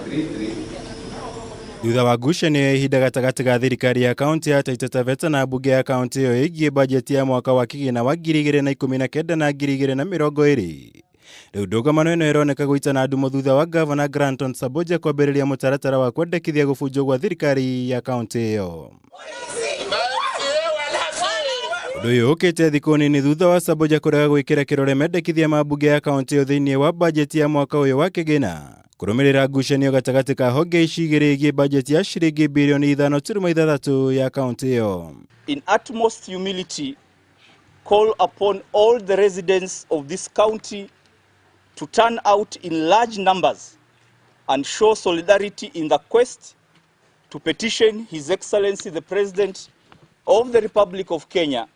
33. Thutha wa ngucanio ya ihinda gatagatĩ ga thirikari ya kaunti ya Taita Taveta na mbunge ya kaunti ĩyo ĩgiĩ bajeti ya mwaka wa kĩgĩna wa 2019 na 2020, rĩu ndũgamano ĩno ĩroneka gũitana ndumo thutha wa gavana Granton Samboja kwambĩrĩria mũtaratara wa kwendekithia gũbunjwo gwa thirikari ya kaunti ĩyo. Ũndũ ũyũ ũkĩte thikũ nini thutha wa Samboja kũrega gwĩkĩra kĩrore mendekithia ma mbunge ya kaunti ĩyo thĩinĩ wa bajeti ya mwaka ũyũ wa kĩgĩna, kũrũmĩrĩra ngucanio gatagatĩ ka honge ici igĩrĩ ĩgiĩ bajeti ya ciringi birioni 5.6 ya kaunti ĩyo. In utmost humility, call upon all the residents of this county to turn out in large numbers and show solidarity in the quest to petition His Excellency the President of the Republic of Kenya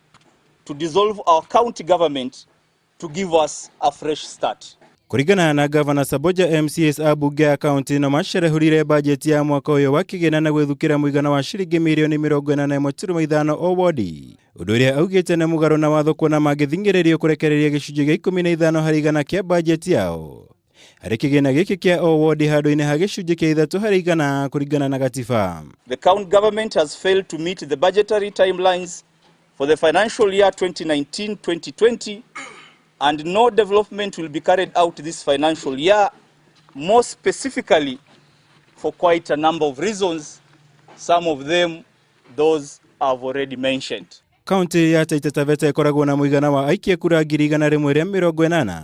to dissolve our county government to give us a fresh start. Kũringana na gavana Samboja, MCAs a mbunge ya kaunti ĩno macerehũrire bajeti ya mwaka ũyũ wa kĩgĩna na gwĩthukĩra mũigana wa ciringi mirioni 81.5 o wodi, ũndũ ũrĩa augĩte nĩ mũgarũ na watho, kuona mangĩthing'ĩrĩrio kũrekereria gĩcunjĩ gĩa 15% kĩa bajeti yao harĩ kĩgĩna gĩkĩ kĩa o wodi handũ-inĩ ha gĩcunjĩ kĩa 3% kũringana na gatiba. The county government has failed to meet the budgetary timelines for the financial year 2019-2020, and no development will be carried out this financial year, more specifically for quite a number of reasons, some of them those I've already mentioned. Kaunti ya Taita Taveta ĩkoragwo na mũigana wa aikia kura 180,000,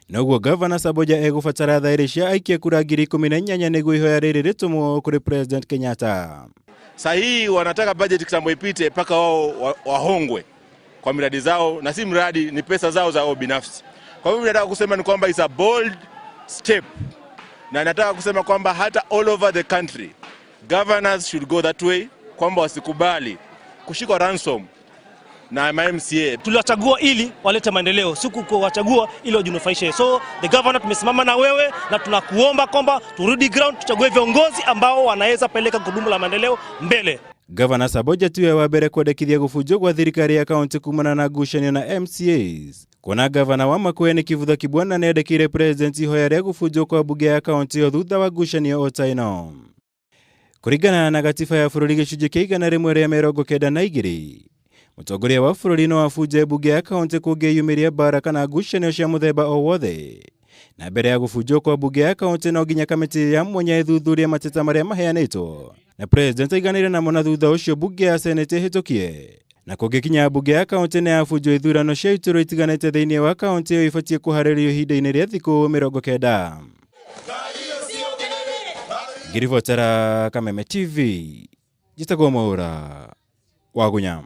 noguo gavana Samboja egũbatara thaĩri cia aikia kura 18,000 nĩguo ihoya rĩrĩ rĩtũmwo kũrĩ President Kenyatta. Saa hii wanataka budget kitambo ipite mpaka wao wahongwe kwa miradi zao, na si mradi, ni pesa zao za wao binafsi. Kwa hivyo nataka kusema ni kwamba is a bold step, na nataka kusema kwamba hata all over the country governors should go that way, kwamba wasikubali kushikwa ransom na MCA. Tuliwachagua ili walete maendeleo, si kuwachagua ili wajinufaishe. So the governor, tumesimama na wewe na tunakuomba kwamba turudi ground, tuchague viongozi ambao wanaweza peleka gurudumu la maendeleo mbele. Gavana Samboja tiwe wa mbere kwendekithia gũbunjwo gwa thirikari ya kaunti kumana na ngucanio na MCAs, kuona gavana wa Makueni Kivutha Kibwana nĩendekire president ihoya rĩa gũbunjwo kwa mbunge ya kaunti ĩyo thutha wa ngucanio o ta ĩno. Kũringana na gatiba ya bũrũri gĩcunjĩ kĩa 192, mũtongoria wa bũrũri no abunje mbunge ya kaunti kũngĩyumĩria mbara kana ngucanio cia mũthemba o wothe, na mbere ya gũbunjwo kwa mbunge ya kaunti no nginya kamĩtĩ ya mwanya ĩthuthurie mateta marĩa maheanĩtwo na president aiganĩre namo, na thutha ũcio mbunge ya senate ĩhĩtũkie. Na kũngĩkinya mbunge ya kaunti nĩ yabunjwo, ithurano cia iturwa itiganĩte thĩinĩ wa kaunti ĩyo ibatiĩ kũharĩrĩrio ihinda-inĩ rĩa thikũ 90. Ngĩribotera Kameme TV, njĩtagwo Mwaũra wa Gunya.